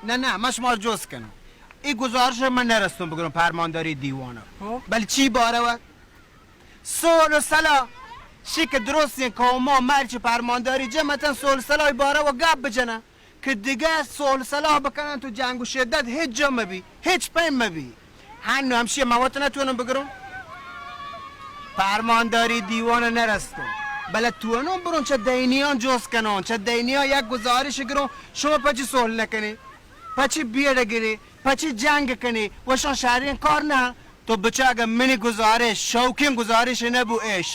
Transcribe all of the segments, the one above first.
نه، نه، من شما را جست کنم. این گزارش من نرستم بگرم پرمانداری دیوان. خب. بله چی باره و؟ صلح و صلاح. شی که درستین قوما مرچ پرمانداری جمعتن صلح و صلاح باره و گپ بجنن که دیگه صلح و صلاح بکنن تو جنگ و شدت هیچ جا مبی، هیچ پیم مبی. هنو همشی من وت نتونم بگرم. پرمانداری دیوان نرستم. بله تونم برون چه دینیان جست کنن، چه دینیان یک گزارش گرون، شما پچی صلح نکنی؟ پچی بیڑ گری؟ پچی جنگ کنی؟ وشان شهرین کار نه؟ تو بچه اگه منی گزارش، شوکین گزارش نبو اش.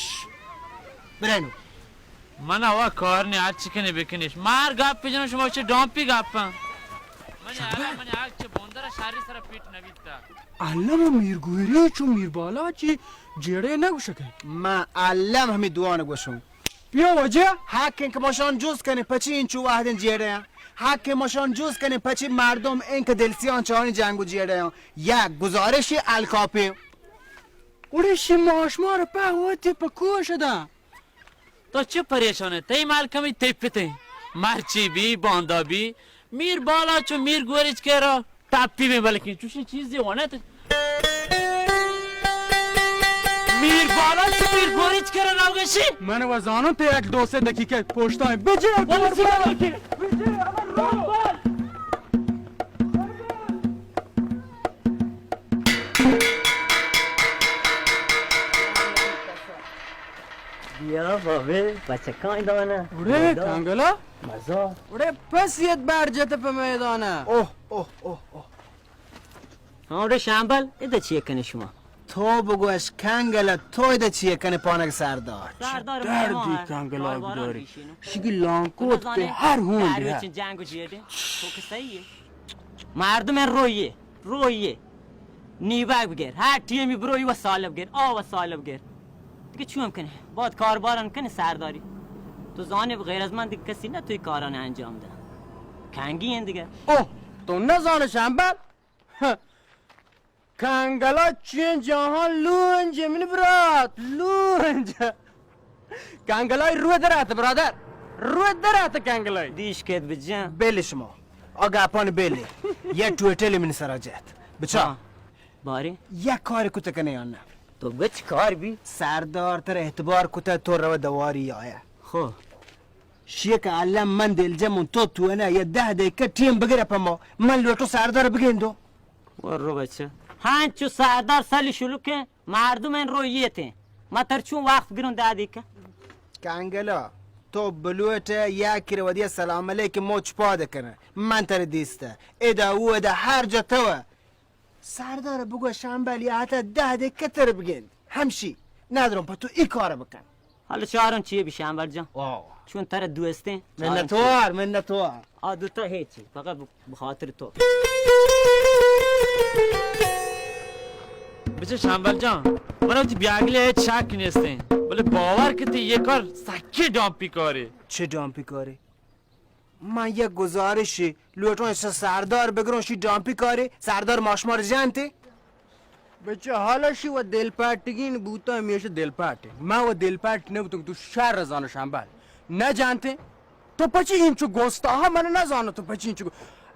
برینو. من وا کار نه، هر چی کنی بکنیش. مار گپ بجنم، شما چه ڈامپی گپن؟ من یارا، من یک چه بندر شهری سر پیٹ نویتا. علم و میرگوری چو میر بالا چی جیڑه نگوشکه. من علم همی دوان گوشم. بیا واجه. حق که ماشان جز کنه پچی اینچو وحدن جیڑه. حق که ماشان جز کنه پچی مردم این که دلسیان چانی جنگ و جیڑه. یک گزارش الکاپی. اوڑے شی ماشمار په وتی په کوش دا. تو چه پریشانه؟ تئی مال کمی تئی پته. مرچی بی، باندا بی، میر بالا چو میر گوریچ کرا ٹاپی بی بلکیں چوشی چیزی ونه تے. میر بالا چو میر گوریچ کرا نوگشی. من و زانو تے یک دو سه دقیقه پشتای بجه. بلکیں، بلکیں. بیا بابے، بچکاں دانا. اڑے بودا. کانگلا. مزا. اڑے پس یت بار جت په میدانا. اوه، اوه، اوه، اوه. ہاں، اڑے شامبل، ادا چیے کنے شما؟ تو بگوش کانگلا، تو ادا چیے کنے پانگ سردار؟ سردار دردی مہمان. کانگلا کاروباران بداری. پیشینو. شگی لانکوت پہ ہر ہون دیا. جنگ جیڑے. تو کہ صحیح ہے. مردم رویے، رویے. نیبگ بگر، ہر ٹیمی بروی و سالب گر، آ و سالب گر. دیگه چون کنه؟ باید کارباران کنه سرداری. تو زانه غیر از من دیگه کسی نه توی کاران انجام ده. کنگی این دیگه. اوه، تو نزانه شنبل؟ کنگلا چین جهان لونج، من برات، لونج. کنگلای رو درات، برادر. رو درات کنگلای. دیش کت بجن. بله شما. آ گپان بله. یه ٹویٹل من سرا جت. بچا. ہاں. بارے؟ یک کار کت کنے یا نه؟ تو بچ کار بی؟ سردار تر اعتبار کت تو رو دواری آیا. خو. شیک عالم من دلجم تو تو نه یه ده دقیقه ٹیم بگره په ما. من لوٹو سردار بگیندو. ورو بچه. ہنچو سردار سالی شلوکه مردم این رویته. ما تر چون وقت گرون دادی که؟ کانگلا، تو بلوٹه یا کر ودی سلام علیک موچ پاد کنه. من تر دیسته. ادا او ادا هر جا تو. سردار بگو شنبل یا حتی ده دقیقه تر بگند. همشی. ندارم په تو ای کار بکن. حالا چارم چیه بی شنبل جان؟ آه. چون تر دوستین. منتوار، منتوار. آ دوتا هیچی، فقط ب-، بخاطر تو. بچه شنبل جان، من وتی بیاگلی هیچ شک نیستین، ولی باور کتی یه کار سکی ڈامپی کاری. چه ڈامپی کاری؟ من یک گزارشی لوٹون چه سردار بگرون شی ڈامپی کاری، سردار ماشمار جانتی؟ بچه حالا شی و دلپاٹگین بوتا، همیشه دلپاٹه. من و دلپاٹ نبوتم، تو شر زانو شنبل. نجانتی؟ تو پچی اینچو گوستاها؟ من نزانو تو پچی اینچو گو-،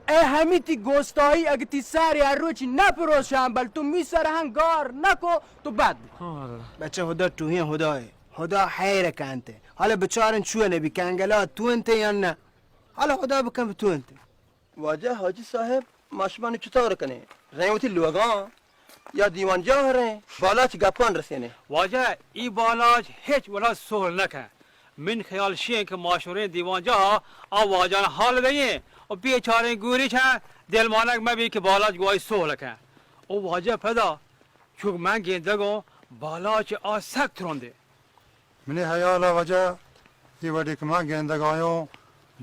اے همی تی گوستاهی اگه تی سر هر روچی نپروز شنبل، تو می سر هنگار نکو، تو بد بی. بچه هدا ٹوهین هدای. هدا حیر کنته. حالا بچارن چوه نبی کنگلا تو انته یا نه؟ حالا هدا بکن تو انته. واجه حاجی صاحب، ما شما نو چطور کنه؟ رئیں وتی لوگان یا دیوان جاہ رئیں؟ بالاچ گپان رسینه. واجه، ای بالاچ هیچ ولا سول نکن. من خیال شین که ماشورین دیوان جاہ آ واجان حال دئیں و بیچارین گوری چه دلمانگ مبی که بالاچ گواهی سول کن. او واجه پدا چوک من گندگوں بالاچ آ سک ترندے. منی ہیال ء واجہ اے وڑے کہ من گندگ آیوں،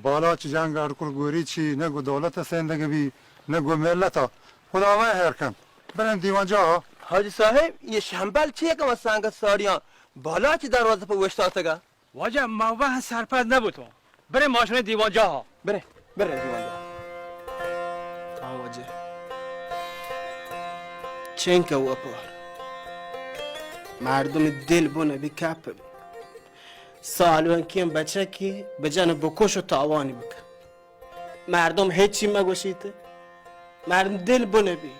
بالاچ جنگ اڑکل گوریچی نہ گوں دولت ء سندگ بی، نہ گوں ملت ء. خداوند ہیر کنت. بریں دیوان جاہ ء. حاجی صاحب، یہ شمبل چے کم سنگت ساڑیاں بالاچ دروازہ پہ اوشتاتگ ء؟ واجہ، ما وہد سرپد نہ بوتوں. بریں ماشریں دیوان جاہ ء. بریں، بریں دیوان جاہ ء. آ واجہ، چنکہ وپار، مردم دل بن بی کپ بی. سالونکیں بچکی بجن بکش و تاوانی بکن. مردم ہچی مگوشیت. مردم دل بنہ بی.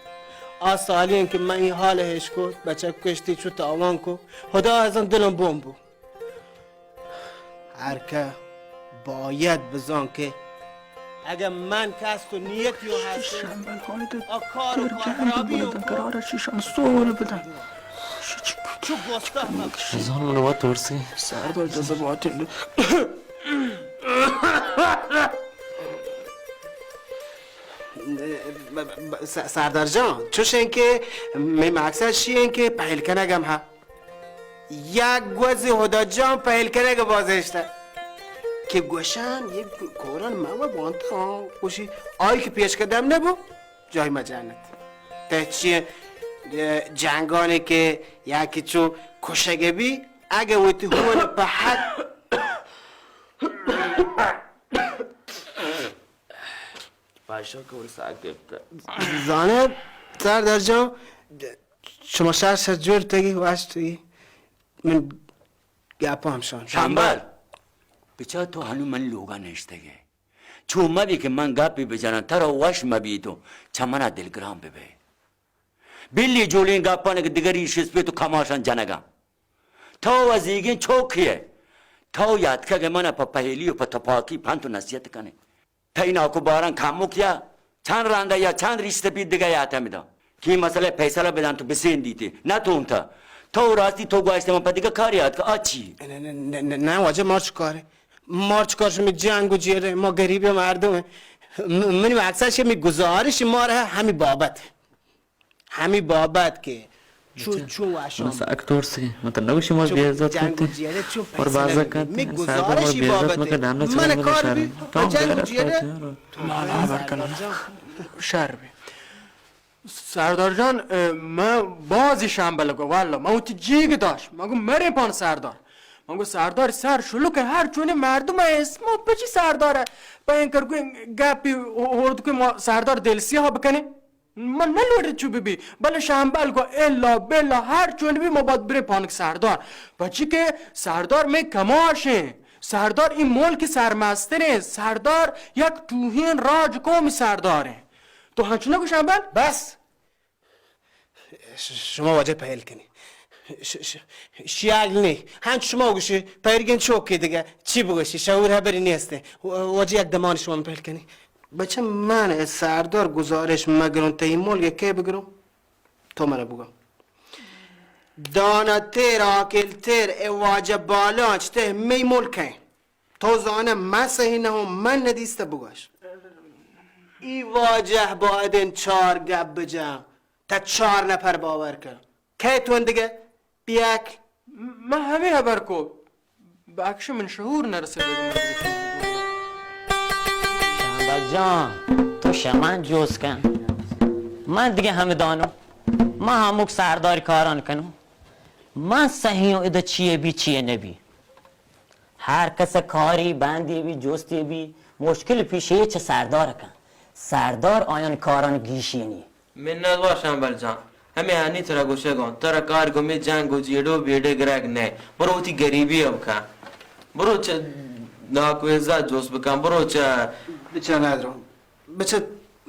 آ سالی انت کہ من این حال ء اشکت، بچک کشتی، چو تاوان کو، خدا ازان دلم بون بو. ہر کہ باید بزان کہ اگہ من کست و نیتی و ہست، آ کار و کار خرابی و قرار چیشان سول بدن. چو گوستا نزان من وا ترسی. سردار جذباتی. س-، سردار جان، چوش انت کہ می مقصد شی انت کہ پہل کنگم ہا. یک گوز ہدا جان پہل کنگ بازشتہ کہ گوشان یک کوران مو بانتا گوشی آئی کہ پیش قدم نبو جای مجنت. تہ چی جنگانی کہ یکی چو کشگ بی اگہ وتی ہون پہ حق پاشا کول ساگ گپتہ. زانئے سردار جان، شما شر شر جوڑ تگی، وش تگی. من گپ ہم شان. شمبل، بچا تو ہنو من لوگا نشتگے. چو مبی کہ من گپی بجناں، ترا وش مبی تو چہ منا دلگران ببئے. بلی جوڑیں گپاں کہ دگری شسپی تو کماشان جنگاں. تو و زیگیں چوکے ئے. تو یاتکگ ئے من ء پہ پہیلی و پہ تپاکی پنت و نصیحت کن ئے. تئی ناکو باران کموکیا چند رندا یا چند ریشت پیت دگہ یات ہم بداں. کہ اے مسئلہ فیصلہ بدنت و بسیندیت ئے. نہ تونتا. تو راستی تو گوشت من پہ دگہ کارے آتکا. آ چی؟ نہ، نہ، نہ، نہ، نہ، واجہ مارچ کارے. مارچ کار شمی جنگ و جیرے. ما گریب مردم. م-، منی مقصد شمی گزارش مارا ہمی بابت. ہمی بابت کہ چو، چو واشان. من سک ترسی. من تو نگوشی مار بے عزت کتی. اور بازا کتی. می گزارشی بابت. من کار بی. تو جنگ و جیرے. من خبر کنم. شر بی. سردار جان، اه، من بازی شمبل گو، واللہ، من وتی جیگ داشت. من گو مرے پان سردار. من گو سردار سر شلو کہ ہر چونی مردم ایس، ما پچی سردار پہ این کر گو گپی ہورد کہ ما سردار دل سیاہ بکنی. من نہ لوٹی چو بی بی، بلے شمبل گو الا بلا ہر چونی بی ما باید برے پانک سردار. پچی کہ سردار میں کماشیں، سردار این ملک سرمستریں، سردار یک ٹوہین راج قوم سرداریں. تو ہنچ نگو شمبل؟ بس. ش-، شما واجہ پہل کنی. ش-، ش-، شیاگ نی. ہنچ شما گوشی، پیرگین چوکی دگہ. چی بگوشی؟ شعور ہبری نیستی. و-، واجہ یک دمان شما پہل کنی. بچہ من سردار گزارش مگرون تئی ملک کے بگرون؟ تو منا بگو. دانا تیر، عاقل تیر، اے واجہ بالانچ تہ می ملک ہیں. تو زانئے من سہی نہ ہوں، من ندیستہ بگوش. ای واجہ باید انت چار گپ بجن، تا چار نفر باور کن. کئے تو اندگہ؟ پیاک. من ہمے ہبر کو. بخش من شعور نرسے. شمبل جان، تو شمن جوز کن. من دگہ ہمدانو. من ہموک سرداری کاران کنو. من سہی ہوں ادا چیے بی چیے نبی. ہر کس کاری بندی بی، جستی بی، مشکل پیشی چہ سردار کن. سردار آیان کاران گیشینی. منت وار شمبل جان. ہمے ہنی ترا گوشگاں، ترا کار گوں مے جنگ و جیڑو بیڑے گرگ نئے. برو وتی گریبی ء بکن. برو چہ ناکو عزت جست بکن. برو چہ بچہ ندرو. بچہ،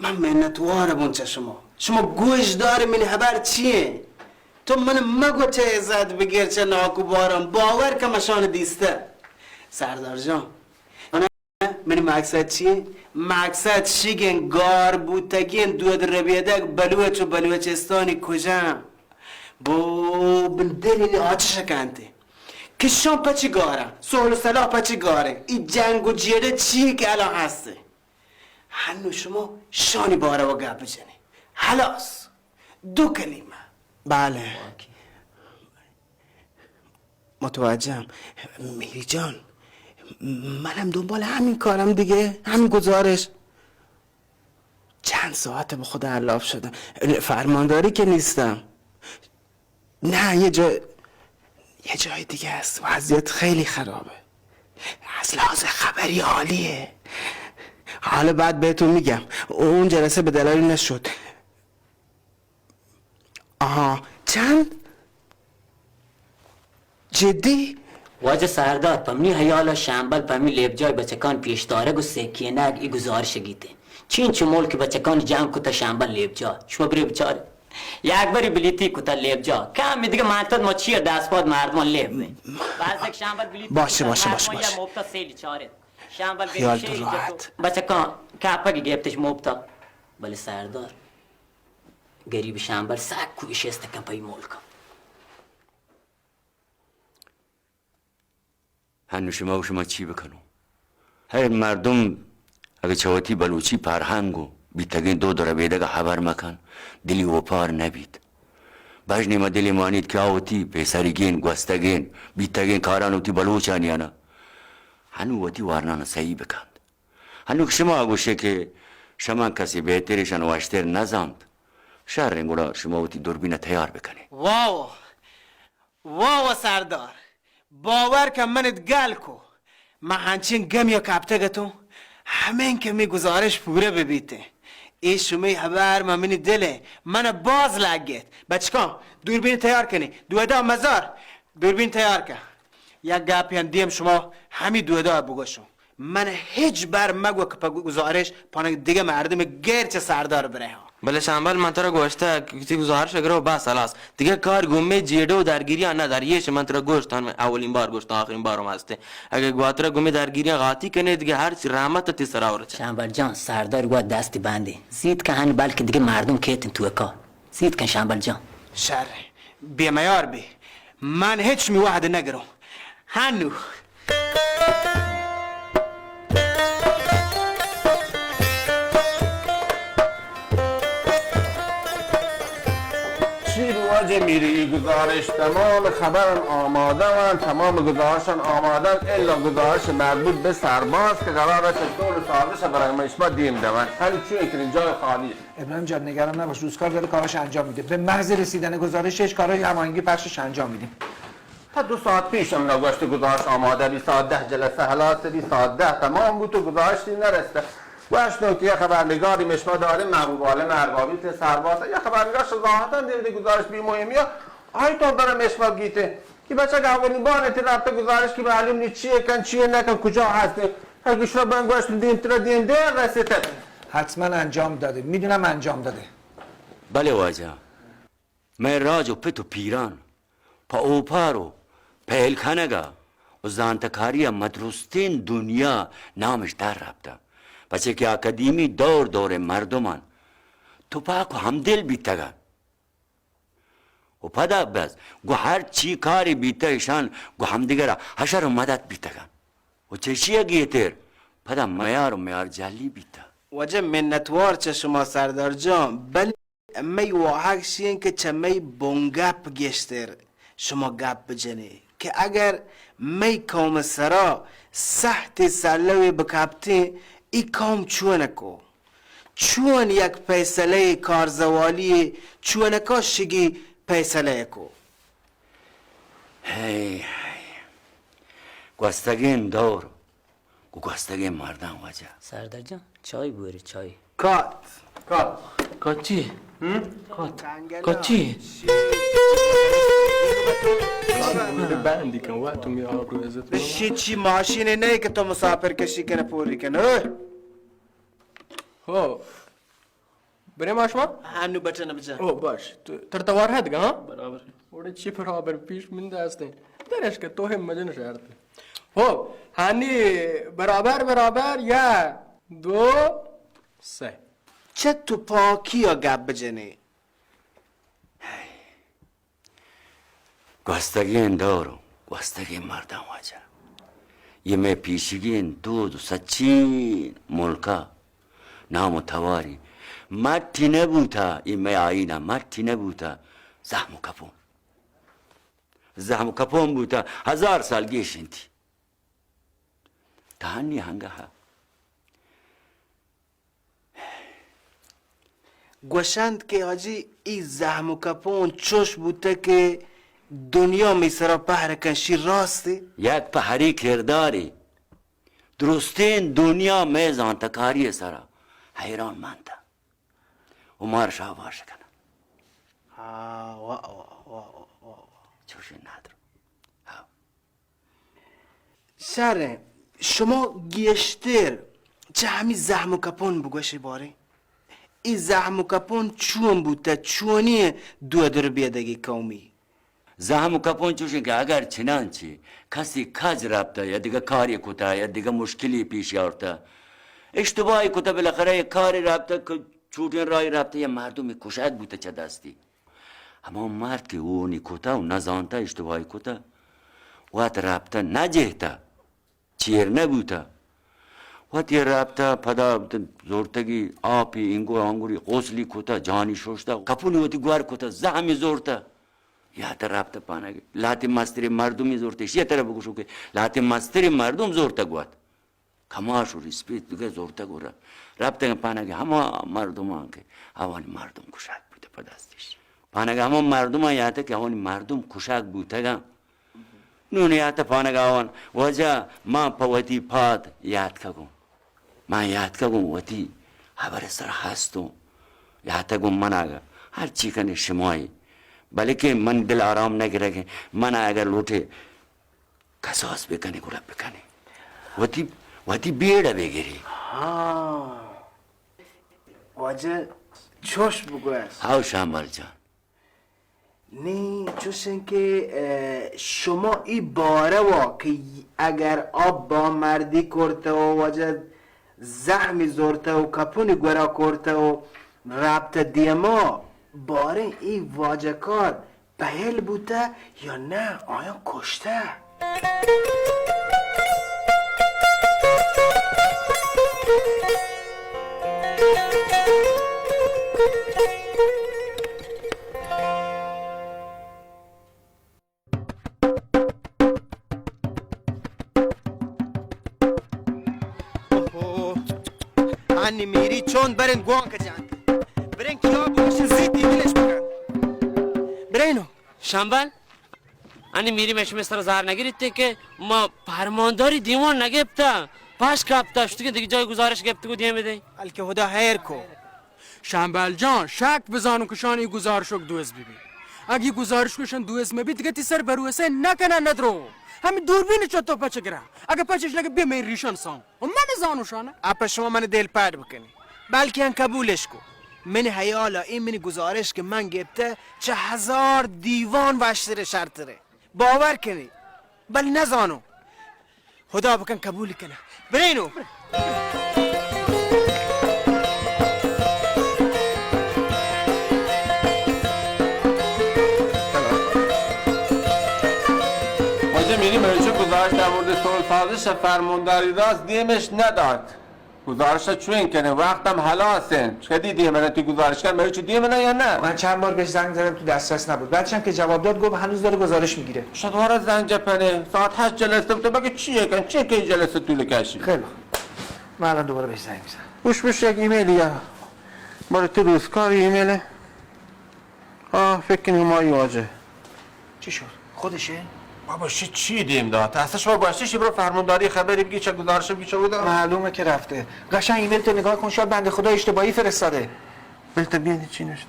من منت وار بون چہ شما. شما گوش دار منی ہبر چی ایں؟ تو من مگو چہ عزت بگیر چہ ناکو باران. باور کن مشان دیستہ. سردار جان، منی مقصد چی؟ مقصد شیگیں گار بوتگیں دود ربیدگ بلوچ و بلوچستانی کجام؟ بو بن دل آتش کنتے. کشان پچی گارن، سہل و سلاح پچی گارن. ای جنگ و جیڑہ چی کہ الان ہستے؟ ہنو شما شانی بارہ و گپ بجنی. ہلاس. دو کلمہ. بلے. متوجهم. میری جان، منم دنبال همین کارم دیگه، همین گزارش. چند ساعت به خدا علاف شدم. فرمانداری که نیستم. نه، یه جا، یه جای دیگه است. وضعیت خیلی خرابه. از لحاظ خبری عالیه. حالا بعد بهتون می‌گم. اون جلسه به دلایلی نشد. آها، چند؟ جدی؟ واجہ سردار، پہ منی ہیال ء شمبل پہ ہمے لیبجاہ ء بچکان پیش دارگ و سکینگ ء گزارش گیت انت. چینچو ملک بچکانی جنگ کتا شمبل لیبجا. شما برے بچارے. یک بری بلیتی کتا لیبجا. کم دیگه منتد ما چیر دست پاد مردمان لیب بیں. باز یک شمبل بلیتی باشه، کتا باشه، باشه، مردمان یا باشه. مفتا سیلی چارت. شمبل خیال تو گریب راحت. بچکان کپک گپتش مفتا. بله سردار. گریب شمبل سک کوشست کن پی ملکا. هنو شما و شما چی بکنو؟ هر مردم اگه چه وتی بلوچی فرهنگ و بیتگین دود و ربیدگ خبر مکن، دلی وپار نبیت. بژنی ما دلی مانیت که آ وتی پیسریگین، گوستگین، بیتگین کاران وتی بلوچانی انا. هنو وتی وارنان سهی بکند. هنو که شما گوشه که شما کسی بهترشان وشتر نزانت، شرین گڑا شما وتی دوربین تیار بکنی. واو! واو سردار، باور کن منت گل کو. من هنچین گمیا کپتگ اتوں، همین که می گزارش پورا ببیت. ای شمی هبر من منی دل، من باز لگت. بچکان، دوربین تیار کنی، دودا مزار، دوربین تیار کن. یک گپی هم دیم شما همی دودا بگوشم. من هچ بر مگو که په گزارش پانک دیگه مردم غیر چه سردار بره ها. بلے شمبل، من ترا گوشتگ کہ تئی گزارش اگر و بس ہلاس. دگہ کار گوں مئے جیڑہ و درگیریاں نہ دار. ایش من ترا گوشت، ہم اولین بار گوشت، آخرین بارم ہستیں. اگہ گواترا گوں مئے درگیریاں غاتی کنے، دگہ ہرچی رحمت تئی سرا ورچ. شمبل جان، سردار گوا دست بندی. زیت کہ ہن بلکہ دگہ مردم کیتن توکا. زیت کن شمبل جان. شر، بے میار بی. من ہچ می وہد نگروں. ہنو. چی واجہ میری، ای گزارش تمام خبران آمادہ وان، تمام گزارشان آمادہ، الا گزارش مربوط به سرباز که قرار است چطور سازش برای ما شما دیم دوان. هنو چون کنیم، جای خالی. ابراهیم جان، نگران نباش، روزکار داره کاراش انجام می‌ده. به محض رسیدن گزارش هیچ کارهای هماهنگی پخشش انجام می‌دیم. تا دو ساعت پیش هم نگوشته گزارش آماده بی، ساعت ده جلسه هلاس بی، ساعت ده تمام بود و گزارشی نرسته. گوشت نو که یه خبرنگاری مشما داره، محبوب عالم اربابی ته سرباز، یه خبرنگار شجاعتا دیم دی گزارش بی مهمی ها. آی تو برم مشما گیته. که بچه که اولین بار تی رفته گزارش که معلوم نی چیه کن، چیه نکن، کجا هسته. اگه شما بنگوشت دیم ترا دیم دیر رسیده. حتما انجام داده، می‌دونم انجام داده. بله واجه. مئے راج و پت و پیران پہ اوپار و پہل کنگا و زانتکاریا مدرستین دنیا نامش در رپتہ، پچے کہ آ قدیمی دور دور مردمان تپاک و ہمدل بیتگان و پدا بس گو ہر چی کاری بیتہ اشان گو ہمدگرا حشر و مدد بیتگان و چشیا گیتر پدا میار و میار جلی بیتہ۔ واجہ منتوار چہ شما سردار جان، بلے مئی واہگ شی انت کہ چہ مئی بنگپ گیشتر شما گپ بجنے کہ اگر مئی قوم سرا سہتے سلوے بکپتیں، ای قوم چونکو؟ چون یک پیسلہ کارزوالی چونکا شگی پیسلہ کو؟ ہے، ہے۔ گوستگیں دور گو گوستگیں مرداں واجہ۔ سردار جان، چای بورے، چای۔ کات۔ کات۔ کات چی؟ ہم؟ کات۔ کات چی؟ بندی کن، وقت تو میرا آبرو عزت۔ بشی چی ماشین نہیں کہ تو مسافر کشی کنے پوری کنے، اوئے۔ ہو۔ برے ما شما؟ ہنو بٹن بجن۔ او باش، تو تر توار ہتگا، ہاں؟ برابر۔ اوڑے چی برابر پیش من دستیں۔ درش کہ تو ہم مجن شرط۔ ہو، ہنی برابر برابر یا دو سہ۔ چہ تو پاکی یا گپ بجنے۔ گوستگیں دور و گوستگیں مرداں واجہ، یہ مئے پیشیگیں دود و سچین ملکا نام و تواری مٹی نہ بوتا، یہ مئے آئینا مٹی نہ بوتا، زہم و کپون، زہم و کپون بوتا، ہزار سال گیش انتی۔ تہانی ہنگہ گوشنت کہ حاجی، ای زہم و کپون چوش بوتہ کہ دنیا می سرا پہر کنشی، راستے؟ یک پہری کرداری درستین دنیا مئے زانتکاری سرا حیران مانتہ و مار شاباش کنہ۔ ہاں، واہ، واہ، واہ۔ چوشیں نادر۔ ہاں۔ شریں، شما گیشتر چہ ہمے زہم و کپون بگوشے باریں۔ اے زہم و کپون چون بوتہ، چونیں دودربیدگے قومی؟ زہم و کپون چوشیں کہ اگر چنانچہ کسی کج رپتہ یا دگہ کارے کتہ یا دگہ مشکلے پیش آورتہ، اشتباہے کتہ، بالاخرہ یک کارے رپتہ کہ چوٹیں راہے رپتہ یا مردمے کشگ بوتہ چہ دستی، ہما مرد کہ اونی کتہ و نزانتہ اشتباہے کتہ، وت رپتہ نجہتہ، چیر نہ بوتہ۔ وتی رپتہ پدا زرتگی آپی انگور آنگوری غسلی کتہ، جانی ششتہ، کپونی وتی گور کتہ، زہمی زرتہ۔ یا تہ رپتہ پانگی لہتے مستریں مردمی زرتہ، اشی ترا بگوشو کہ لہتے مستریں مردم زرتگ وت۔ کماش و ریسپیت دگہ زرتگ و ر-، رپتگ پانگی ہما مردمان کہ آوانی مردم کشگ بوتہ پہ دستش۔ پانگی ہما مردمان یاتہ کہ آوانی مردم کشگ بوتگاں۔ نون یاتہ پانگ آوان، واجہ، من پہ وتی پاد یاتکگوں۔ من یاتکگوں وتی ہبر سر ہستوں۔ یاتگوں من آگا ہر چی کنے شمائی۔ بلکہ من دل آرام نگرگیں۔ من اگر لوٹے کساس بکنے گڑا بکنے۔ وتی، وتی بیڑ بگری۔ ہاں۔ واجہ چوش بگوش۔ ہاو شامبل جان۔ نی چوشیں کہ، اه، شما ای باروا کہ اگر آ بامردی کرتہ و واجہ زہمی زرتہ و کپونی گورا کرتہ و رپتہ دیما، باریں ای واجہ کار پہل بوتہ یا نہ آیاں کشتہ؟ اوہو، انی میری چون برین گوانک جان۔ برین کیا بوش زیتی دلش بکن۔ برینو۔ شمبل، انی میری من شمئے سر زار نگریت کہ ما پرمانداری دیوان نگپتہ، پش کپتہ، شتگیں دگہ جای گزارش گپتگ و دیم دیں۔ بلکہ خدا خیر کو۔ شمبل جان، شک بزانوں کہ شان ای گزارشوک دوست ببی۔ اگہ ای گزارشوک شان دوست مبی، دگہ تی سر بروسہ نکنن ندرو۔ ہمیں دوربین چتو پچ گرا۔ اگہ پچش لگہ بیا مئے ریشان سان۔ و من زانوں شانہ۔ اپہ شما من دل پٹ بکنی۔ بلکہ ان قبولش کو۔ من حیالا ای منی گزارش کہ من گپتہ چہ ہزار دیوان وشترے شرترے۔ باور کنی، بل نزانوں۔ خدا بکن قبول کنہ۔ برینو۔ واجہ میری مروچی گزارش در مورد صلح سازش فرمانداری راست دیمش نداد۔ گزارش چوین کنه، وقتم هلاس انت. کدی دیمنه تی گزارش کن، مروچی دیمنه یا نه؟ من چند بار بهش زنگ زدم تو دسترس نبود. بعد چند که جواب داد گفت هنوز داره گزارش می‌گیره. شد دوباره زنگ جپنه، ساعت هشت جلسه بوده، بگه چیه کن، چیه که این جلسه طول کشی؟ خیلی خوب. من الان دوباره بهش زنگ می‌زنم. بوش بوش یک ایمیلی یا. برای تو روزکار ایمیله. آه، فکر کنی همایی واجه. چی شد؟ خودشه؟ بابا، شی چی دیم داد؟ اصلا شما گوشتی شی برو فرمانداری خبری بگی چه گزارش بگی چه بوده؟ معلومه که رفته. قشنگ ایمیل تو نگاه کن، شاید بنده خدا اشتباهی فرستاده. بل تو بیانی چی نوشته؟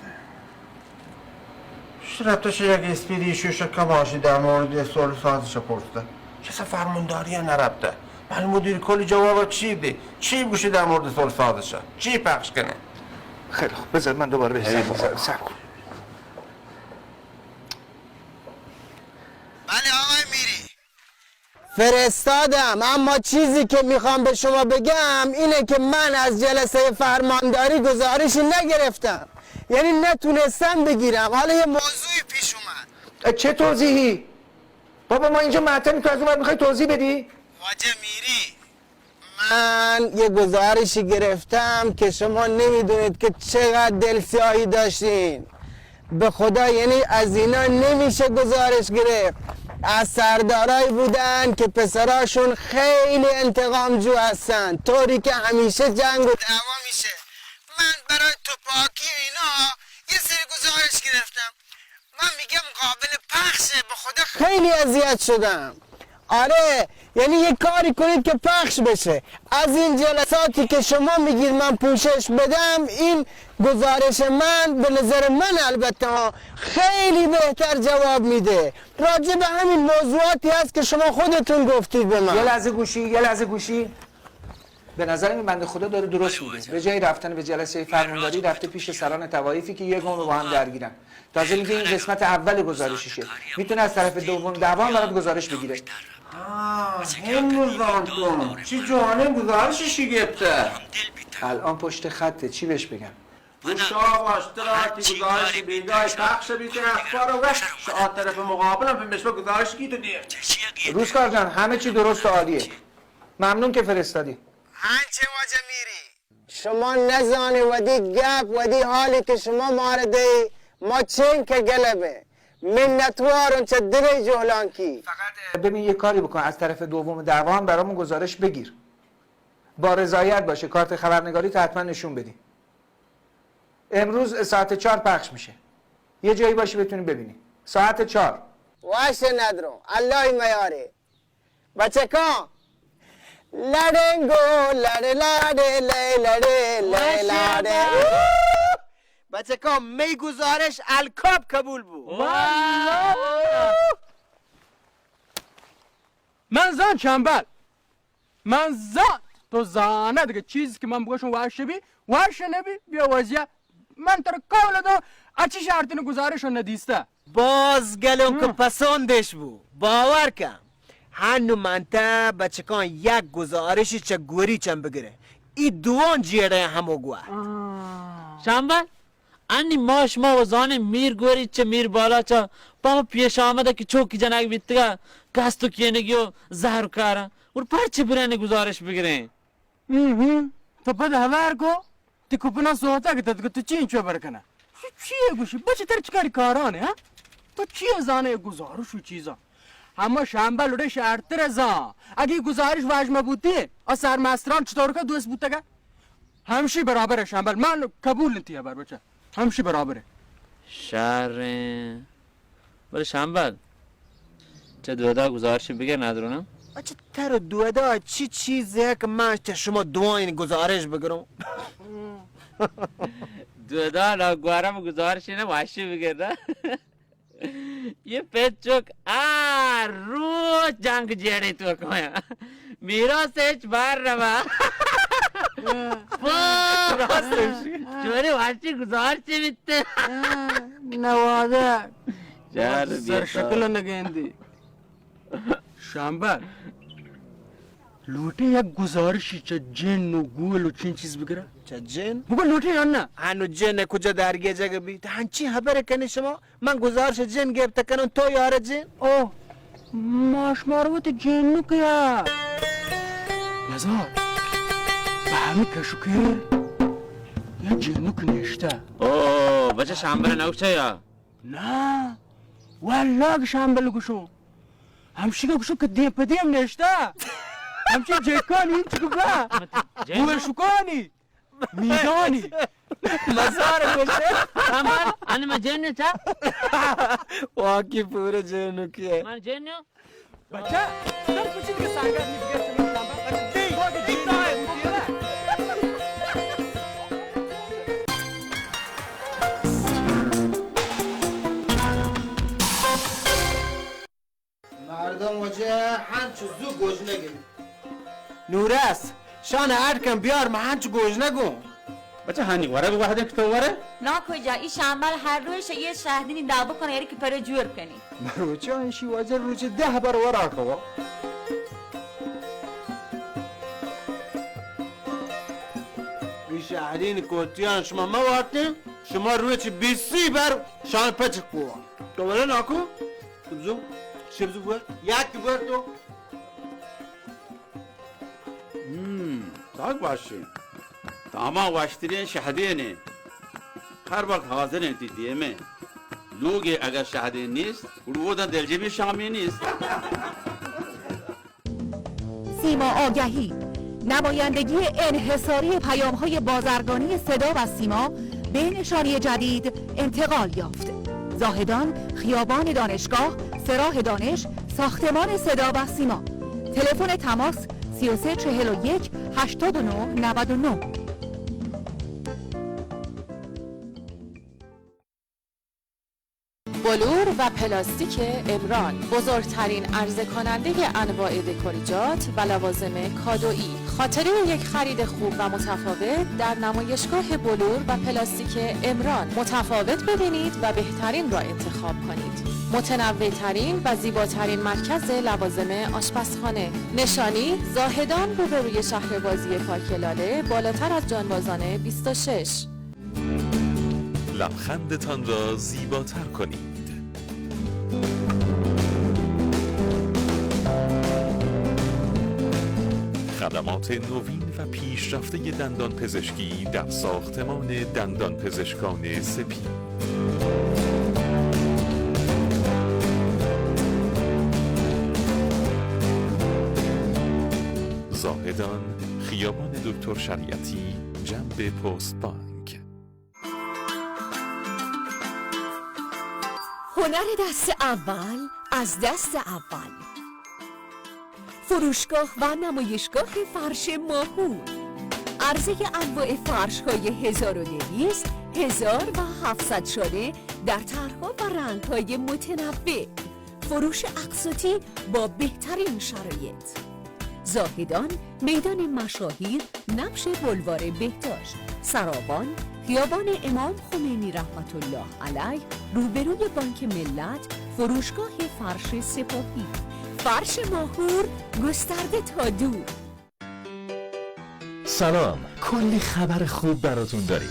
شرطش یک اسپیدی شوش کماشی در مورد صلح سازش پرسته. چه اصلا فرمانداری نرفته؟ من مدیر کل جواب چی دی؟ چی بگوشی در مورد صلح سازش؟ چی پخش کنه؟ خیلی خوب، بذار من دوباره بهش زنگ بزنم. صبر کن. بله آقای میری. فرستادم، اما چیزی که می‌خوام به شما بگم اینه که من از جلسهٔ فرمانداری گزارشی نگرفتم، یعنی نتونستم بگیرم. حالا یه موضوعی پیش اومد. اه، چه توضیحی؟ بابا، ما اینجا معطلیم، تو از اون ور می‌خوای توضیح بدی؟ واجه میری، من یه گزارشی گرفتم که شما نمی‌دونید که چقدر دلسیاهی داشتین. به خدا، یعنی از اینا نمیشه گزارش گرفت. از سردارایی بودن که پسراشون خیلی انتقام‌جو هستن، طوری که همیشه جنگ و دعوا می‌شه. من برای توپاکی و اینا یه سری گزارش گرفتم. من می‌گم قابل پخشه، به خدا خیلی اذیت شدم. آره، یعنی یه کاری کنید که پخش بشه. از این جلساتی که شما می‌گید من پوشش بدم، این گزارش من، به نظر من البته ها، خیلی بهتر جواب می‌ده. راجع به همین موضوعاتی هست که شما خودتون گفتید به من. یه لحظه گوشی، یه لحظه گوشی. به نظر من بنده خدا داره درست میگه. به جای رفتن به جلسهٔ فرمانداری، رفته پیش سران طوایفی که یه قوم با هم درگیرن. تازه میگه این قسمت اول گزارششه، میتونه از طرف دوم دعوا هم برات گزارش بگیره. آه، هنو زانتون چی جوانه گزارششی گپته. الان پشت خطه، چی بهش بگم؟ گوشا واشترا تی گزارش بیگای پخش بیته اخبار و وش شا طرف مقابلم به مشبه گزارش کی تو دیم. روزکار جان، همه چی درست و عالیه. ممنون که فرستادی. هنچه واجه میری. شما نزانی ودی گپ، ودی حالی که شما مار دئی، ما چین که گلبه. منتوارن چه دلی جهلانکی. فقط ببین یه کاری بکن، از طرف دوم دعوا هم برامون گزارش بگیر. با رضایت باشه، کارت خبرنگاری تو حتما نشون بدی. امروز ساعت چهار پخش میشه. یه جایی باشه بتونی ببینی. ساعت چهار. واشه ندرو. الله میاره. بچکان. لڑنگو، لڑ لاڑے، لے لڑے، لے لاڑے. بچکان، می گزارش الکاپ قبول بو. واللہ. من زان چنبل. من زانت، تو زانت کہ چیز کہ من بگوشم وش بی، وش نبی، بیا وضعیت. من تر قول دو، اچی شرطین گزارش ندیسته. باز گلون کہ ہم. پسندش بو، باور کن. ہنو من تا بچکان یک گزارشی چه گوری چن بگره. ای دوان جیڑه ہمو گوه. آه. شنبل؟ انی ما شما و زانیں میر گوری چہ میر بالاچا پہ ہما پیش آمدہ کہ چوکی جنگ بیتگا، کست و کینگی و زہر و کارا. اور پرچہ برین گزارش بگریں؟ ہم ہم. تو پد ہبر کو، تی کپنا سوتا کہ تد کو تو چین چو برکنا. چو چیے گوشی؟ بچ تر چکاری کاران ہے، ہاں؟ تو چیے زانے گزارش و چیزا؟ ہما شنبل اڑے شرتر زان. اگی گزارش واجمہ بوتی، آ سرمستران چطور کا دوست بوتگا؟ ہمشی برابر ہے شمبل، من قبول نتی ہبر بچہ. ہمشی برابر ہے. شریں. بلے شمبل، چہ دودا گزارش بگر ندرونم. اچھا، تر دودا چی چیز ہے کہ من چہ شما دوائیں گزارش بگروں؟ دودا نا گوارم گزارش نہ، واشی بگر نا. یہ پچک ہر روچ جنگ جیڑے تو کایا. میراث ہچ بار روا. راستش. چوری واشی گزار چی بیتے. نوازہ. چار سر بیتا. شکل نگیندی. شامبر. لوٹے یک گزارشی چہ جن و گول و چین چیز بگرا. چہ جن؟ بگو لوٹے یا نہ؟ ہنو جن کجا درگیجگ بیت؟ ہنچی خبر کنی شما؟ من گزارش جن گپت کنم، تو یار جن؟ او، ما شمار وت جنو کیا؟ نزار، بہ ہمیں کشوکے یا جنو کنشتہ. او، بچہ شامبر نوشتہ یا؟ نہ، واللہ کہ شامبل گوشو. ہمشی گوشو کہ دیم پہ دیم نشتہ. ہمشی جیکانی انچ گبا. جن؟ گوشکانی. میدانی. مزار گوشے. ہم، ان میں جن چا؟ واقعی پورے جنو کیا. من جن. بچہ، سر کچھ کے سانگا نہیں گیا. مردم وجہ ہنچ زو گوجنگی. نورس، شان اڈ کن بیار، من ہنچ گوجنگوں. بچہ ہانی ورگ وحدے کہ تو ورے؟ ناکو جا، ای شامبل ہر روچ یہ شہدینی دابو کن، یعنی کہ پرو جور کنی. مروچی ایشی وجہ روچی دہ بر ورا کوا. ای شہدین کوتیان شما مواتیں، شما روچ بیسی بر شان پچ کوا. تو ولے ناکو؟ بزو، چی بزو بور؟ یک بور تو. ہم، تاک باشی. تاما واشترین شہدینے. ہر وقت حاضر انتی دیمے. لوگے اگر شہدین نیست، گڑو دن دلجمی شامی نیست. سیما آگهی، نمایندگی انحصاری پیام‌های بازرگانی صدا و سیما به نشانی جدید انتقال یافت. زاهدان، خیابان دانشگاه، سراح دانش، ساختمان صدا و سیما. تلفن تماس: سی و سه چهل و یک هشتاد و نه نود و نه. بلور و پلاستیک عمران، بزرگترین عرضه کنندهٔ انواع دکوریجات و لوازم کادویی، خاطرهٔ یک خرید خوب و متفاوت در نمایشگاه بلور و پلاستیک عمران. متفاوت ببینید و بهترین را انتخاب کنید. متنوع ترین و زیباترین مرکز لوازم آشپزخانه. نشانی: زاهدان، روبروی شهر بازی پارک لاله، بالاتر از جانبازان بیست و شش. لبخندتان را زیباتر کنید. خدمات نوین و پیشرفتهٔ دندان پزشکی در ساختمان دندان پزشکان سپید. زاهدان، خیابان دکتر شریعتی، جنب پست بانک. هنر دست اول از دست اول. فروشگاه و نمایشگاه فرش ماهور. عرضهٔ انواع فرش‌های هزار و دویست، هزار و هفتصد شانه در طرح‌ها و رنگ‌های متنوع. فروش اقساطی با بهترین شرایط. زاهدان، میدان مشاهیر، نبش بلوار بهداشت، سراوان، خیابان امام خمینی رحمت الله علیه، روبروی بانک ملت، فروشگاه فرش سپاهی. فرش ماهور، گسترده تا دور. سلام، کلی خبر خوب براتون داریم.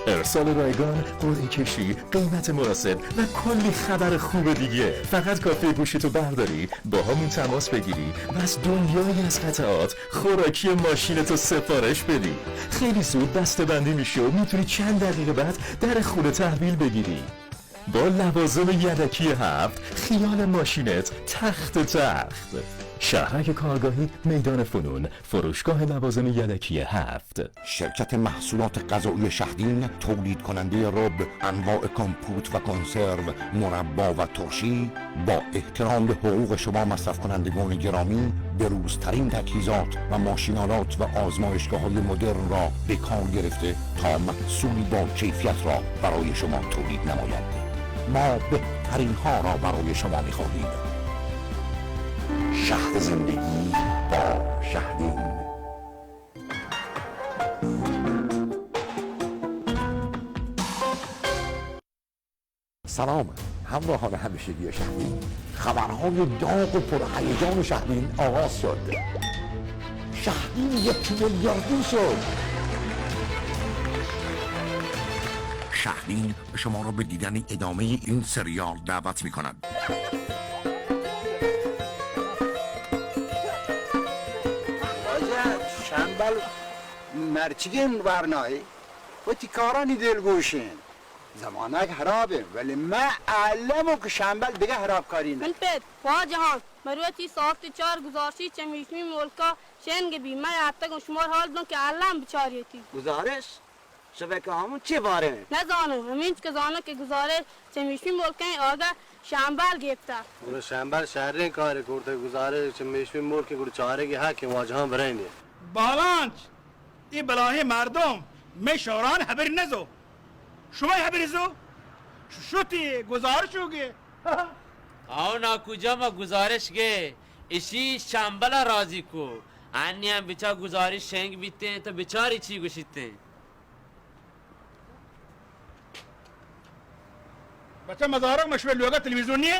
ارسال رایگان، قرعه کشی، قیمت مناسب و کلی خبر خوب دیگه. فقط کافیه گوشیتو برداری، با همون تماس بگیری و از دنیایی از قطعات خوراکی ماشینتو سفارش بدی. خیلی زود بسته بندی می‌شه و می‌تونی چند دقیقه بعد در خونه تحویل بگیری. با لوازم یدکی هفت، خیال ماشینت تخت تخت. شهرک کارگاهی، میدان فنون، فروشگاه لوازم یدکی هفت. شرکت محصولات غذایی شهدین، تولید کنندهٔ رب، انواع کمپوت و کنسرو، مربا و ترشی، با احترام به حقوق شما مصرف کنندگان گرامی، بروزترین تجهیزات و ماشین‌آلات و آزمایشگاه‌های مدرن را به کار گرفته تا محصولی با کیفیت را برای شما تولید نماید. ما بهترین ها را برای شما می‌خواهیم. شهد زندگی با شهدین. سلام همراهان همیشگی شهدین. خبرهای داغ و پرهیجان شهدین آغاز شد. شهدین یک میلیاردی شد. شهدین شما را به دیدن ادامهٔ این سریال دعوت می‌کند. واجه شمبل مرچگین ورنای وتی کارانی دلگوشین. زمانگ خرابه، ولی من علمو که شمبل دیگه خرابکاری نه. من پت، واجهان، مروتی ساعت چار گزارشی چمیشمی ملکا شنگ بی. من اتگم شمار حال دن که علم بچاریتی. گزارش؟ شبکه همون چی باره؟ نزانم، همینچ که زانم که گزارش چمیشمی ملکین آگه شمبل گپته. گڑا شمبل شرین کاری کرته، گزارش چمیشمی ملک گڑا چارگی حق واجهان برینی. بالانچ! اے بلاہیں مردم مئے شوران ہبر نزو. شمئے ہبر زو؟ ش-، شتی گزارشو گے. آو ناکو جان، ما گزارش گے. اشی شمبلا راضی کو. انی ہم بچا گزارش شنگ بیتیں تو بچاری چی گوشیتیں. بچہ مزارگ، مشوے لوگا تلویزیون نیے؟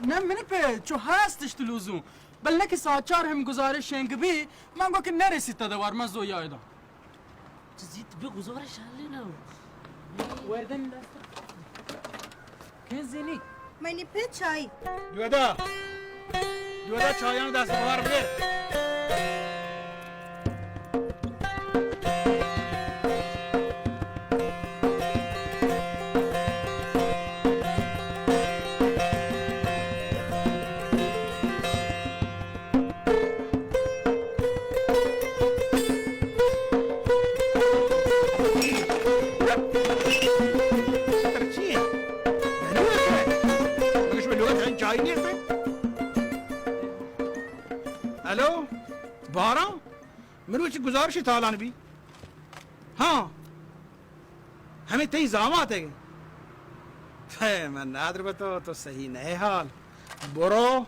نہ، منی پہ چو ہستش تلویزیون. بل نہ کہ ساعت چار ہم گزارش شنگ بی، من گو کہ نرسیت دوار، من زو یایداں. چہ زیت بہ گزارش حل نہ. وردن دست. کن زینی؟ منی پہ چای. دودا. دودا چایان دست بوار بگر. الو، باران، مروچی گزارشی تالان بی. ہاں، ہمیں تئی زامات ہے. ہے، من نادر بتو، تو صحیح نہ حال. برو،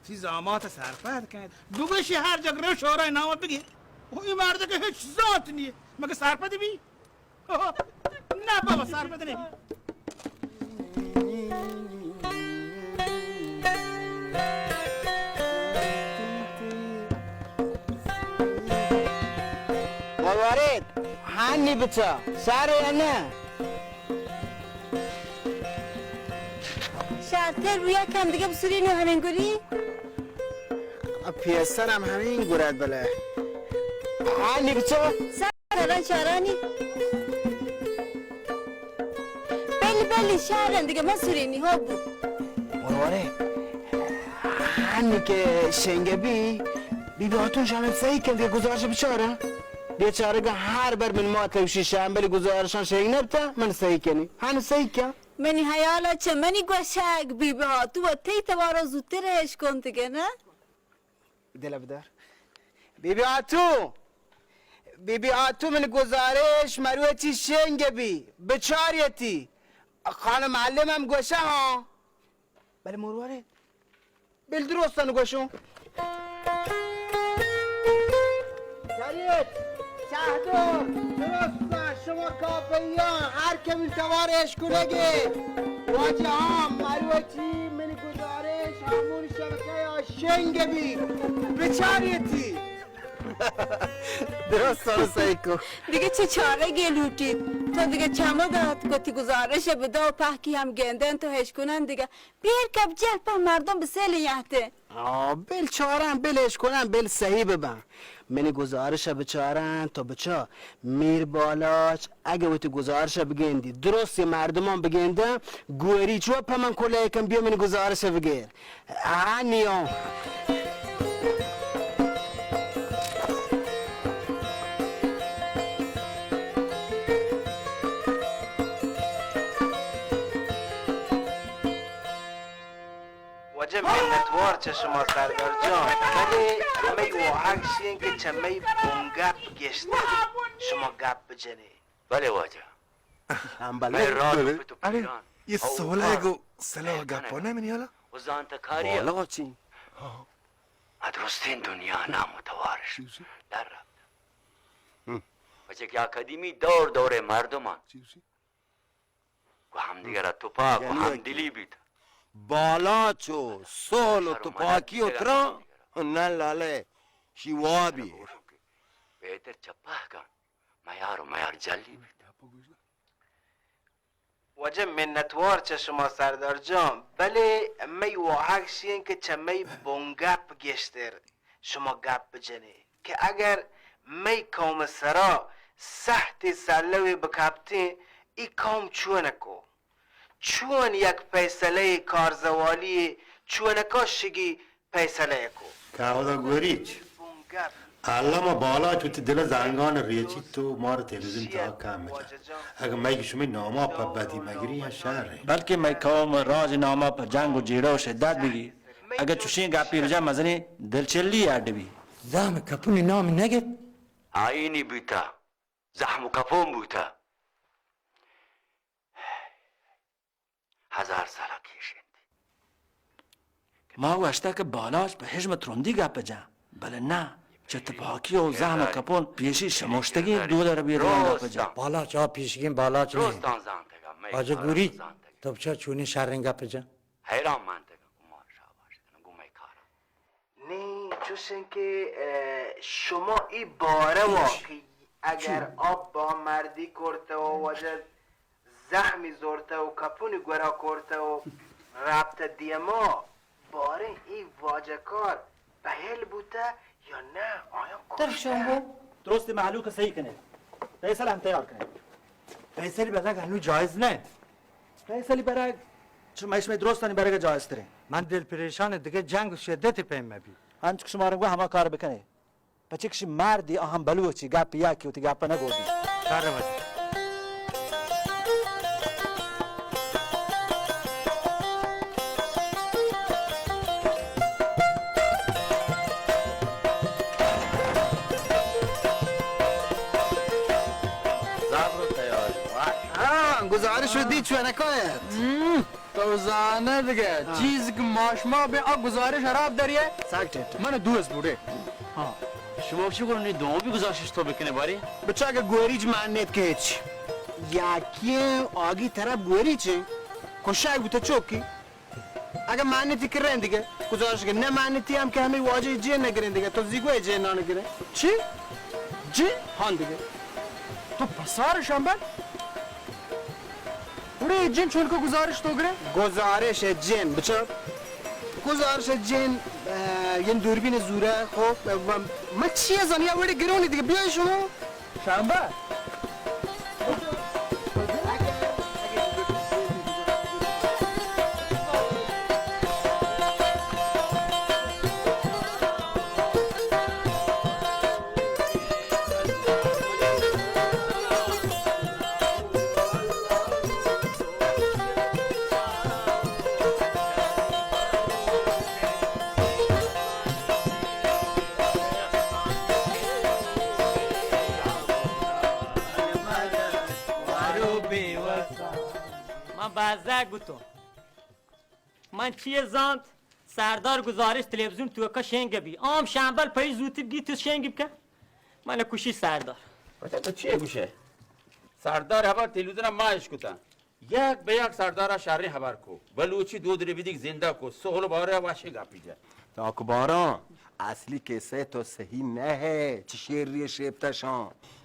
تی زامات سرپد کن. بگوشی هر جگ رو شورای نام بگی. او این مرد که هیچ ذات نیه. مگه سرپد بی؟ نه بابا، سرپد نبی. مروارید، هانی بچا، سر یا نه؟ شرتر بیا کم دیگه بسوری نو همین گوری. پیسر هم همین گورد بله. هانی بچا. سران چارانی. بلی، بلی، شهرن دیگه، ما سورینی ها بود. مروارید، هنی که شنگه بی، بی بی هاتون شامل صحیح کن دیگه، گزارش بچاره. بیچاره که هر بر من ما توشی شام، بلی گزارشان شنگ نبتا، من صحیح کنی. هن صحیح کن. منی حیالا چه منی گوشک، بی بی هاتون و تی توارا زودتر اش کن دیگه، نه؟ دل بدار. بی بی آتو، بی بی آتو، من گزارش مروچی شنگ بی، بچاریتی. خانم معلم هم گوشه ها. بله مروارید. بل درستان گوشون. دارید، شهدار، درستان شما کافیان، هر کمی توار اش کنگی. واجه ها، مروچی من گزارش همون شبکه ها شنگ بی، بچاریتی. درست سر سیکو. دیگه چه چاره گه لوٹیت؟ تو دیگه چمو دات کتی گزارش بدا و پهکی هم گندن تو هش کنن دیگه. بیر کپ جل په مردم بسیل یهته. آه، بل چارن، بل اش کنن، بل صحیح ببن. منی گزارش بچارن، تو بچا میر بالاچ، اگه وتی گزارش بگندی، درست مردمان بگندن، گوری چو په من کلا یکم بیا منی گزارش بگیر. آه، نیام. واجه منتوار چه شما سردار جان، ولی می واهگ شین که چه می بنگپ گشته شما گپ بجنی. بله واجه. هم بله. می راد و پت و پیران. یه سوله گو سلاح گپانه منی حالا. و زانتکاری. بالا چی؟ ها. ادرستین دنیا نام و توارش در رفت. هم. و چه که قدیمی دور دور مردمان. چی؟ و همدیگر ء تپاک و یعنی همدلی بیت. بالاچ و سول و تپاکی و ترا، نه لاله، شی وابی. بهتر چپه کن، میار و میار جلی بیت. واجه منتوار چه شما سردار جان، بلے می واهگ شین که چه می بنگپ گیشتر شما گپ بجنی که اگر می قوم سرا سهتی سلوی بکپتین، ای قوم چون کو؟ چون یک فیصلهٔ کارزوالی چونکا شگی فیصلہ کو؟ کاودا گوریچ. بنگپ. الما بالاچ وتی دل زنگان ریچی تو مار تلویزیون تا کم مجا. اگه مئی شمی ناما په بدی مگری یا شر. بلکه مئی قوم راج ناما په جنگ و جیڑه و شدت بگی. اگه چوشین گپی رجا مزنی دلچلی اڈ بی. زحم کپونی نام نگت. آئینی بوتا. زحم و کپون بوتا. هزار سالا کیش انت. ما گوشتہ کہ بالاچ پہ ہژم ترندی گپ جن، بلے نہ، چہ تپاکی و زہم و کپون پیشی شموشتگیں دود ء ربیدگاں گپ جن۔ بالاچ آ پیشگیں بالاچ نہ انت۔ واجہ گوری، تو بچار چونیں شریں گپ جن۔ حیران منتگ گوں ما شاباش کناں، گوں مئے کاراں۔ نی چوش انت کہ، اه، شما ای باروا کہ اگر آ بامردی کرتہ و واجہ زہمی زرتہ و کپونی گورا کرتہ و رپتہ دیما، باریں ای واجہ کار پہل بوتہ یا نہ؟ آیا درشون بو۔ درست مہلوک صحیح کنے۔ فیصلہ ہم تیار کنے۔ فیصلی برگ ہنو جائز نہ۔ فیصلی برگ چہ مئے شمئے درستانی برگ جائز ترین۔ من دل پریشان دگہ جنگ و شدت پیم مبی۔ انچک شما رنگو ہما کار بکنے۔ پچک شی مردی آہم بلوچی گپ یکی وتی گپ نہ گودی۔ شر واجہ۔ ہاں، گزارش دی چونکایت۔ تو زانئے دگہ، ہاں۔ چیز کہ ما شما بہ آ گزارش حراب دریئے۔ سک ٹیٹ۔ من دوست بوڑے۔ ہاں۔ شما چی گوشنی دومی گزارش تو بکنے بارے؟ بچا کہ گوریچ مانیت کہ ہچ۔ یاکیں آگی طرف گوریچ کشاک بوتا چوکی۔ اگہ مانیتی کہ رند دگہ گزارش کہ نہ مانیتی ہم کہ ہمیں واجہ جین نگرین دگہ۔ تو زیگو جین نگرین۔ چی؟ جین؟ ہاں دگہ۔ تو پسار شمبل؟ گڑا اے جن چون کو گزارش تو گرے؟ گزارش جن، بچا۔ گزارش جن، اه، ین دوربین زورہ، خب، اه، من چیئے زانی، یا وڑے گرونی دگہ، بیای شما۔ شمبل۔ من بازگ بوتوں۔ من چیے زانت؟ سردار گزارش تلویزیون توکا شنگ بی۔ آم شمبل پئی زوتی بگی تو شنگ بکن۔ من کشی سردار۔ بچا تو چیے گوشے؟ سردار ہبر تلویزیون ما اش کتا۔ یک بہ یک سردار شریں ہبر کو۔ بلوچی دود ربیدگ زندہ کو۔ سہل بارہ واشیں گپی جا۔ ناکو باران، اصلی کسہ تو صحیح نہ ہے۔ چی شعری شیپتا شان؟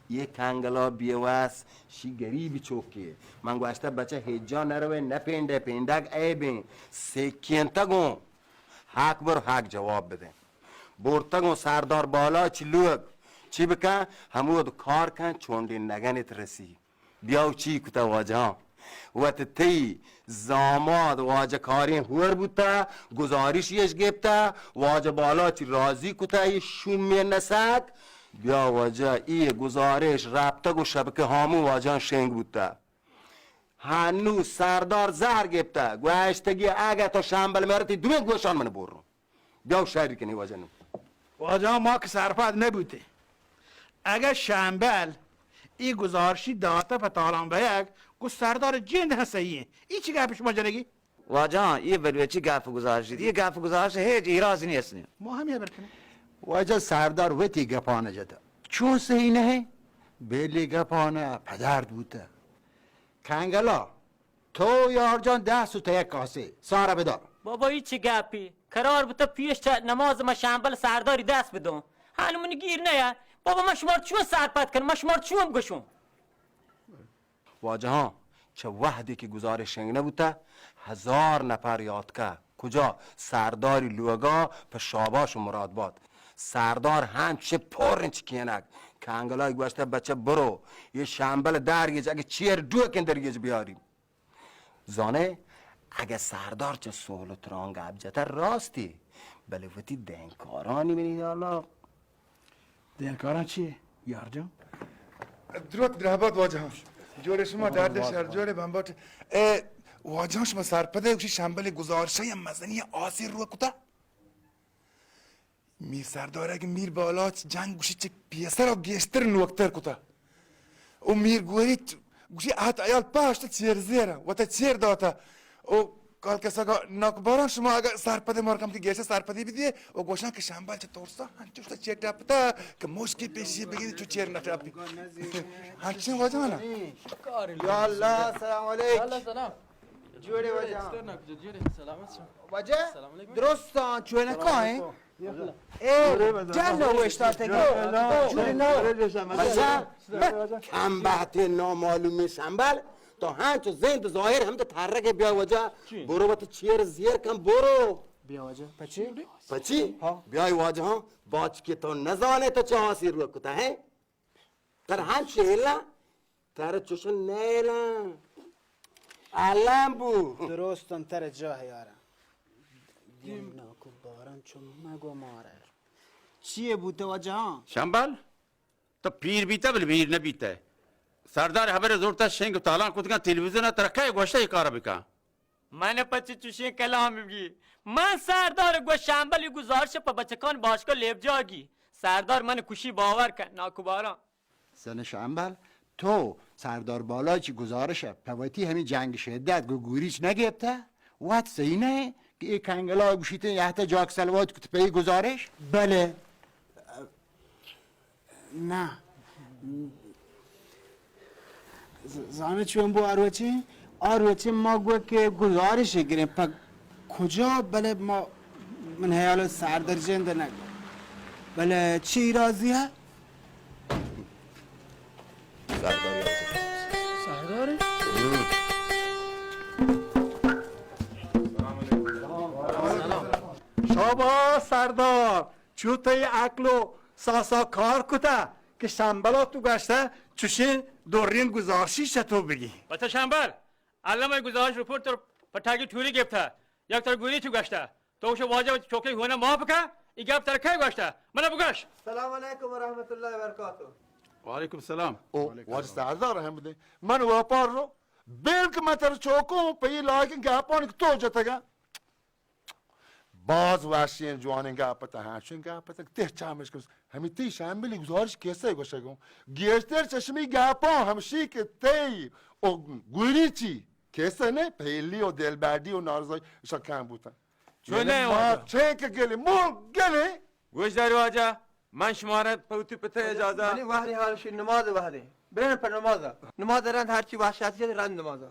یہ کنگلا بیوس، شی گریب چوکے۔ من گوشتہ بچہ ہیجا نروے، نہ پینڈے، پینڈگ عیبیں۔ سکینتگوں۔ حق بر حق جواب بدیں۔ برتگوں سردار بالاچ لوگ۔ چی بکن؟ ہمود کار کن، چونڈے نگنت رسی۔ بیا و چی کتہ واجہاں؟ وت تئی زاماد واجہ کاریں ہور بوتہ، گزارشی اش گپتہ، واجہ بالاچ راضی کتہ، اے شومیں نسک۔ بیا واجہ، اے گزارش رپتگ و شبکہ ہاموں واجہاں شنگ بوتہ۔ ہنو سردار زہر گپتہ، گوشتگی اگہ تو شمبل مرتی دوئیں گوشان من بروں۔ بیا و شری کنی واجہ نوں۔ واجہ ما کہ سرپد نبوتیں۔ اگہ شمبل ای گزارشی داتہ پہ تالان بیگ، گو سردار جند ہم صحیح ایں۔ ای چی گپ شما جنگی؟ واجہ، ای بلوچی گپ گزارشی، ای گپ گزارش ہیچ ایراز نیست نی۔ ما ہمیں ہبر کنیں۔ واجہ سردار وتی گپان جتہ۔ چون صحیح نہ ایں؟ بیلی گپان پدرد بوتہ۔ کنگلا، تو یار جان دست و تہ یک کاسے سارا بدار۔ بابا، ای چی گپی؟ قرار بوتہ پیش چہ نماز ما شمبل سرداری دست بدوں۔ ہن من گیر نیا۔ بابا، من شما چون سرپد کنم؟ من شما چون گوشوں؟ واجہاں، چہ وہدے کہ گزارش شنگ نہ بوتہ، ہزار نفر یاتکہ۔ کجا؟ سرداری لوگا پہ شاباش و مراد بات۔ سردار ہنچ پر انچ کینگ۔ کنگلائی گوشتہ، بچہ برو، یہ شمبل درگیج، اگہ چیر ڈوکن درگیج بیاری۔ زانئے، اگہ سردار چہ سہل و تران گپ جتہ راستی، بلے وتی دینکارانی منی حالا۔ دینکاران چی یار جان؟ دروت درہبات واجہاں۔ جوڑے شما، درد شر جوڑے بمباٹ۔ اے واجہاں، شما سرپدے گوشی شمبل گزارشہ یا مزنی آسے رو کتا؟ میر سردار اگہ میر بالاچ جنگ گوشی چہ پیسر و گیشتر نوکتر کتا۔ او میر گوریچ گوشی آت ایال پاشت چیر زیر وتا چیر داتا۔ او کال کسا گا ناکباران، شما اگہ سرپدے مارکم تی گیشتر سرپدی بدیے او گوشان کہ شمبل چہ ترسا ہنچوش تا چیر ٹپتا کہ مشکی پیشی بگیری چو چیر نہ ٹپی۔ ہنچین واجہ نا۔ یا اللہ، السلام علیک۔ اللہ سلام۔ جوڑے واجہ۔ جوڑے، سلامت شو۔ واجہ، سلام علیکم۔ درستاں، چوئے نہ کائیں؟ اے، جن نہ وشتاتگی۔ جوڑے نہ۔ واجہ، کم بہتے نامعلومی شمبل، تو ہنچو زند ظاہر ہم تو تھرگے۔ بیا واجہ، چی؟ برو وت چیر زیر کن برو۔ بیا واجہ، پچی؟ پچی؟ ہاں۔ بیا واجہ، ہاں، باچ کہ تو نزانے تو چہ آسی رو کتا ہے؟ تر ہنچ ہیلاں، تر چوشن نیلاں۔ الم بو۔ درستاں تر جاہ یاراں۔ دیم ناکو باران چو مگو مارا۔ چیے بوتہ واجہاں؟ شمبل، تو پیر بیتہ بل میر نہ بیتہ۔ سردار ہبر زورتہ شنگ تالان کتگاں تلویزیون، ترا کئے گوشتہ اے کار بکن؟ من پچ چوشیں کلام بگی۔ من سردار گوش شمبل ای گزارش پہ بچکان باشگاہ لیبجاگی۔ سردار من کشی، باور کن ناکباران۔ زن شمبل، تو سردار بالاچی گزارش پہ وتی ہمیں جنگ شدت گو گوریچ نہ گپتہ؟ وت صحیح نہ کہ اے کنگلا گوشیت یہتا جاک سلوات کت پہ اے گزارش؟ بلے۔ نہ۔ ز-، زانے چون بو آ روچے؟ آ روچے ما گو کہ گزارش گریں پہ کجا، بلے ما، من حیال سردار جند نہ گو۔ بلے چی راضی ہے؟ سردار۔ سردار؟ شاباش سردار، چو تئی عقل و ساسا کار کتا کہ شمبلا تو گشتہ چوشیں دورین گزارشی چہ تو بگی۔ بچہ شمبل، الم ای گزارش رپورٹ تر پٹاگی ٹوری گپتہ، یک تر گوری تو گشتہ۔ تو گوشے واجہ وتی چوکے ہونا معاف کا، ای گپ تر کئے گوشتہ؟ منا بگش۔ السلام علیکم ورحمۃ اللہ وبرکاتہ۔ وعلیکم السلام۔ او واجہ سردار رحم بدے، من وپار رو، بلک من تر چوکوں پہ ای لائقیں گپانی کہ تو جتگا۔ باز وشیں جوانیں گپ ات، ہنچیں گپ ات کہ تہ چامش کس۔ ہمے تئی شمبلی گزارش کیسے گوشگوں۔ گیشتر چشمی گپاں ہمشی کہ تئی او گوری چی کیسے نے پہلی او دلبڈی او نارزائی شکان بوتن۔ چون یعنی نے ما واجہ؟ چین کہ گلی، مول گلی۔ گوش دار واجہ، من شمارا پہ وتی پتہ اجازہ۔ منی وہدی حال شی نماز وہدی۔ برن پر نماز۔ نماز رند ہرچی وحشت رند نماز۔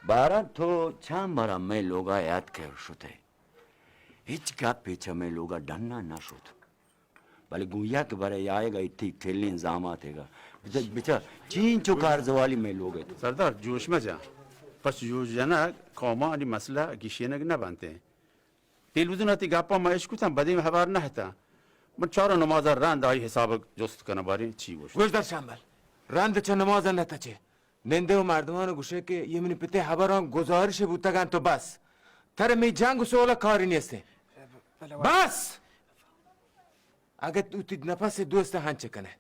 باران تو چند برا مئے لوگا یات کر شتے، ہچ گپے چہ مئے لوگا ڈنا نہ شت، بلے گوں یک برے آیگا تی کلیں زاماتیگا بچا، بچا چینچو کارزوالی مئے لوگ ات۔ سردار جوش مجا، پس جوش جنگ قومانی مسئلہ گیشینگ نہ بنتے۔ تلویزیون ء تئی گپاں من اشکتاں، بدیں ہبر نہ اتاں۔ من چاروں نماز ء رند آئی حساب ء جست کناں، باریں چی گوشت۔ گوشدار شمبل، رند چہ نماز ء نہ تچے۔ نندے و مردمان ء گوشے کہ یہ منی پتے ہبراں گزارش بوتگاں تو بس۔ ترا می جنگ و سول ء کاری نیستیں۔ بس! اگہ تو وتی نپس دوست ہنچ کنے۔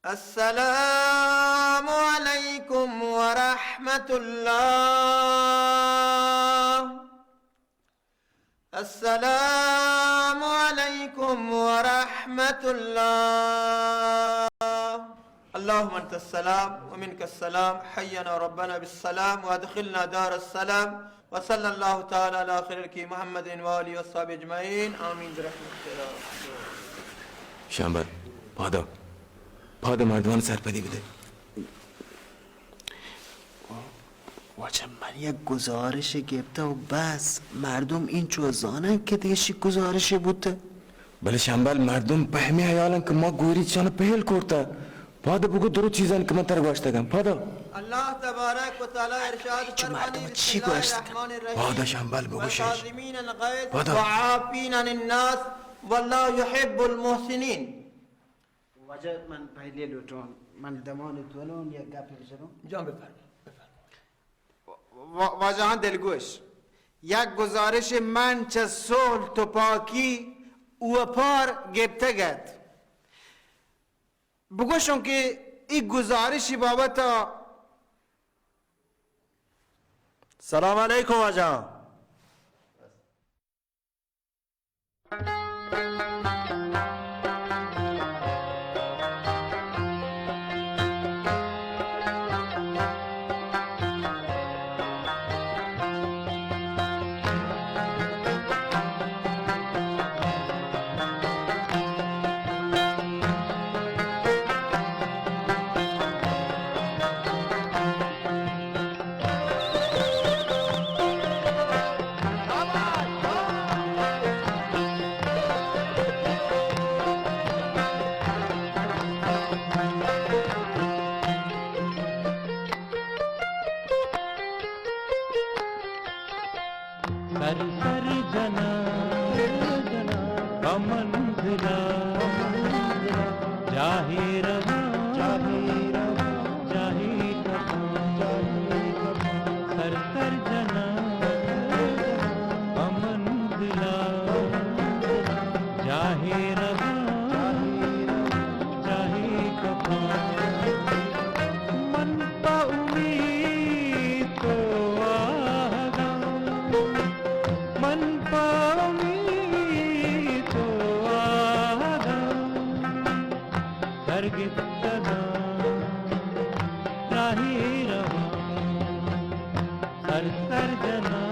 السلام علیکم ورحمۃ اللہ۔ السلام علیکم ورحمۃ اللہ۔ اللهم انت السلام ومنك السلام، حينا ربنا بالسلام وادخلنا دار السلام، وصلى الله تعالى على خير خلقه محمد وآله وصحبه اجمعين، آمين برحمتك يا ارحم الراحمين۔ شمبل، پادا، پادا مردمان سرپدی بدے۔ واجہ، من یک گزارشے گپتہ و بس، مردم اینچو زانن کہ دیشی گزارشے بوتہ۔ بلے شمبل، مردم پہ ہمے حیالن کہ ما گوریچان پہل کرتہ۔ پاد بگو درو چیزان کہ من تر گوشتگن۔ پاد۔ اللہ تبارک و تعالی ارشاد فرمانی، بسم اللہ الرحمن الرحیم، پاد شمبل بگو شش۔ والکاظمین الغیظ، پاد۔ والعافین عن الناس، واللہ یحب المحسنین۔ واجہ، من پہلی لوٹوں، من دمان تونوں یک گپے بجنوں۔ جان بفرما، بفرما۔ و-، واجہاں دلگوش، یک گزارش من چہ صلح، تپاکی، اوپار گپتگ ات۔ بگوشوں کہ ای گزارشی بابت۔ سلام علیکم واجہاں۔ سر سر جناں پہ منزلا، جاہے رواں، جاہے کپاں، سر سر جناں پہ منزلا، جاہے رواں، جاہے کپاں۔ گپتگاں، راہی رواں، سر سر جناں،